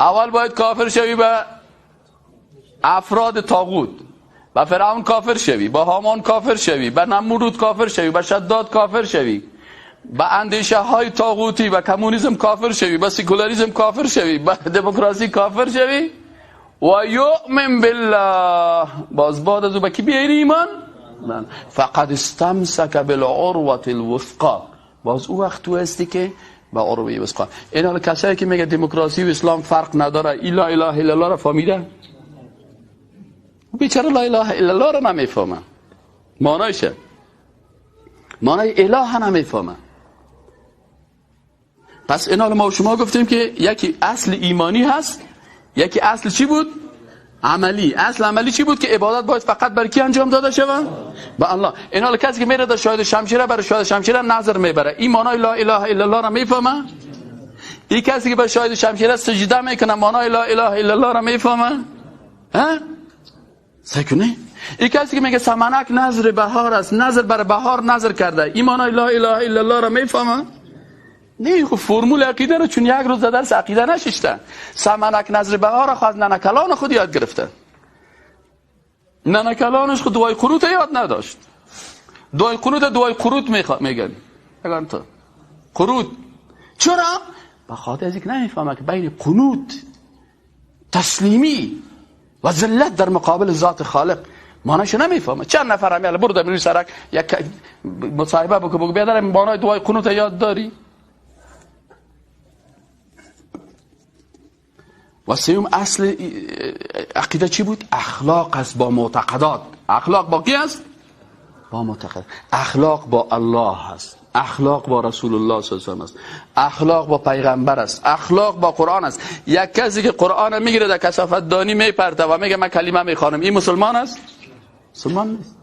اول باید کافر شوی به افراد طاغوت، به فرعون کافر شوی، به هامان کافر شوی، به نمرود کافر شوی، به شداد کافر شوی، به اندیشه های طاغوتی، به کمونیسم کافر شوی، به سکولاریسم کافر شوی، به دموکراسی کافر شوی، و یؤمن بالله. باز بعد از او به کی بیاری ایمان؟ فقد استمسک بالعروة الوثقا. باز او وقت تو هستی که با عروه وثقا. این حال کسایی که میگه دموکراسی و اسلام فرق نداره، لا اله الا الله را فهمیده؟ بیچاره لا اله الا الله را نمیفهمه، معنایشه، معنای اله نمیفهمه. پس این حال ما و شما گفتیم که یکی اصل ایمانی هست، یکی اصل چی بود؟ عملی. اصل عملی چی بود؟ که عبادت باید فقط بر کی انجام داده شود؟ به الله. این حال کسی که میره در شاهد شمشیره، برای شاهد شمشیره نظر میبره، این معنای لا اله الا الله را میفهمه؟ این کسی که به شاهد شمشیره سجده میکنه معنای لا اله الا الله را میفهمه؟ ها؟ سکنه؟ این کسی که میگه سمنک نظر بهار است، نظر بر بهار نظر کرده، این معنای لا اله الا الله را میفهمه؟ نه، خب فرمول عقیده رو چون یک روز در درس عقیده نششته، سمنک نظر بهار خو از ننکلان خود یاد گرفته. ننکلانش خود دعای قنوت یاد نداشت. دعای قنوت دعای قروت میگن. اگر تو قروت چرا؟ به خاطر از اینکه نمیفهمه که بین قنوت، تسلیمی و ذلت در مقابل ذات خالق معنیش نمیفهمه. چند نفر هم یالا برو در روی سرک یک مصاحبه بکن، بگو بیادر معنای دعای قنوت یاد داری؟ و سیوم اصل عقیده چی بود؟ اخلاق است با معتقدات. اخلاق با کی است؟ با معتقد. اخلاق با الله است، اخلاق با رسول الله صلی الله علیه و است، اخلاق با پیغمبر است، اخلاق با قرآن است. یک کسی که قرآن میگیره در کثافت دانی میپرته و میگه من کلمه میخوانم، این مسلمان است؟ مسلمان نیست.